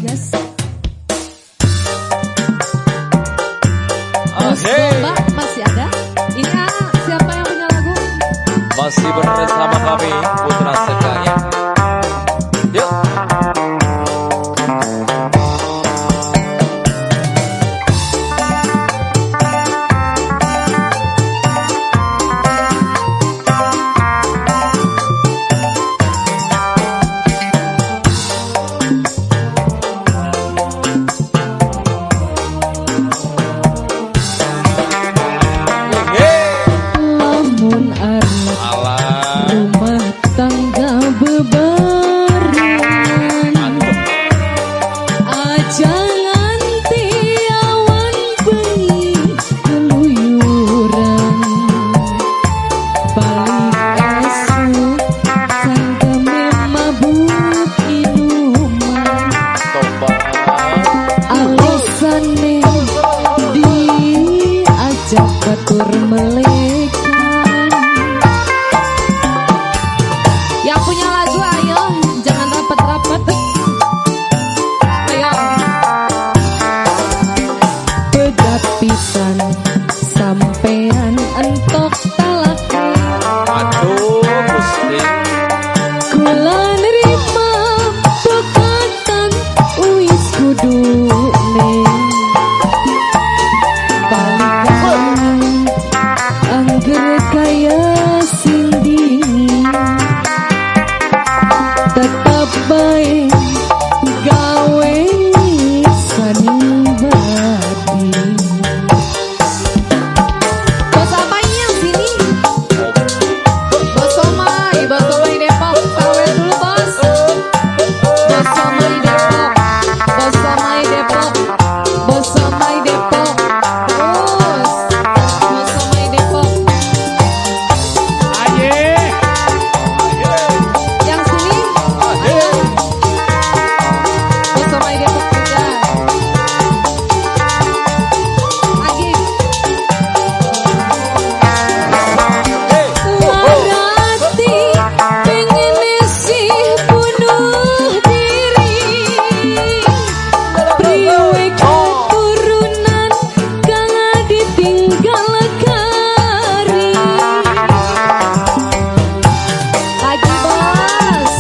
Gas. Bos Domba masih ada? Ini siapa yang punya lagu? Masih bersama kami Putra Sekaya. Yuk. Rumah tangga bebarengan, aja nganti awan bengi keluyuran. Balik esuk cangkeme mabuk inuman, alesane diajak batur melek. Yang punya lagu ayo, jangan rapat-rapat. Ayo. Pegat pisan sampean entok talake. Aduh Gusti. Kula nerima pekatan wis kudune. Balikan angger kaya sing dingin. Tetap baik gawe saning batin. Bos apa ini yang sini? Bos Somai, Bos Somai Depok, sawer dulu bos. Bos Somai Depok, Bos Somai Depok, Bos Somai Depok, terus Bos Somai Depok. Yang sini, ayo. Bos Somai Depok juga. Lagi. Larati pengen sih bunuh diri. Priwe keturunan kang ditinggal kari. Lagi bos.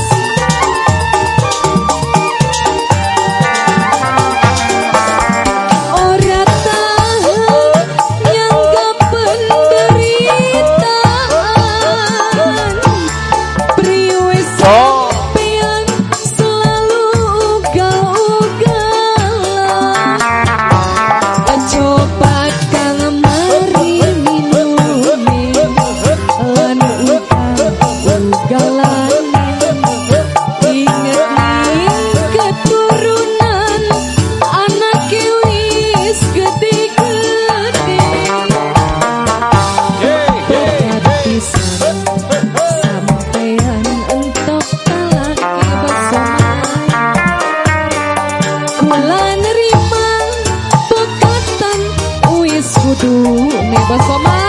Ora tahan nyanggap penderitaan. Priwe sampean selalu ugal-ugalan. Coba kang mari minume lan ugal-ugalan. Inget ning keturunan anake wis gede-gede. Pegat pisan sampean entok talake Bos Somai. Kula nerima pekatan wis kudune Bos Somai.